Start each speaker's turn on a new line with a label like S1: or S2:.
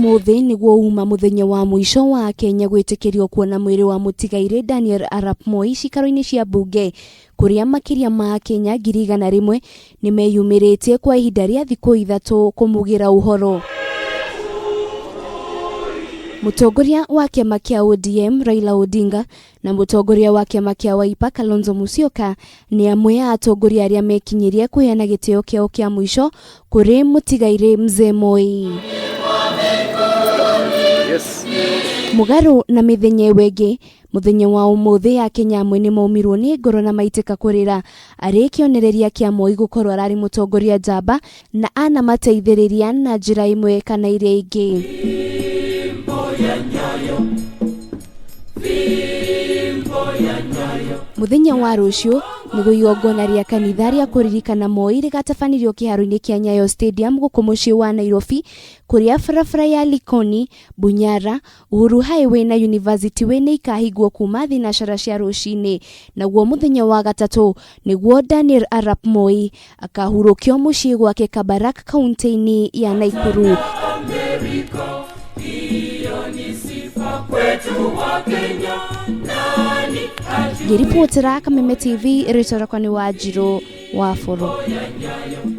S1: Ũmũthĩ nĩguo uma mũthenya wa mũico wa Kenya gwĩtĩkĩrio kuona mwĩrĩ wa mũtigairĩ Daniel Arap Moi ciikaro-inĩ cia mbunge kũrĩa makĩria ma Akenya 100,000 nĩmeyumĩrĩtie kwa ihinda rĩa thikũ 3 kũmugĩra ũhoro. Mũtongoria wa kĩama kĩa ODM Raila Odinga na mũtongoria wa kĩama kĩa Wiper Kalonzo Musyoka nĩ amwe a atongoria arĩa mekinyirie kũheana gĩtĩo kĩao kĩa mũico kũrĩ mũtigairĩ Mzee Moi. Mũgarũ na mĩthenya ĩyo ĩngĩ, mũthenya wa ũmũthĩ Akenya amwe nĩ maumirwo nĩ ngoro na maitĩka kũrĩra arĩ kĩonereria kĩa Moi gũkorwo ararĩ mũtongoria njamba na anamateithĩrĩria na njĩra ĩmwe kana ĩrĩa ĩngĩ. Mũthenya wa rũciũ nĩguo igongona rĩa kanitha rĩa kũririkana Moi rĩgatabanĩrio kĩharo-inĩ kĩa Nyayo Stadium gũkũ mũciĩ wa Nairobi, kũrĩa barabara ya Likoni, Bunyara, Uhuru Highway na University Way nĩ ikahingwo kuma thinacara cia rũcinĩ. Naguo mũthenya wa gatatũ nĩguo Daniel Arap Moi akahurũkio mũciĩ gwake Kabarak kaunti-inĩ ya Nakuru. Ngĩribotera Kameme TV, rĩtwa rĩakwa nĩ Wanjirũ wa Bũrũ.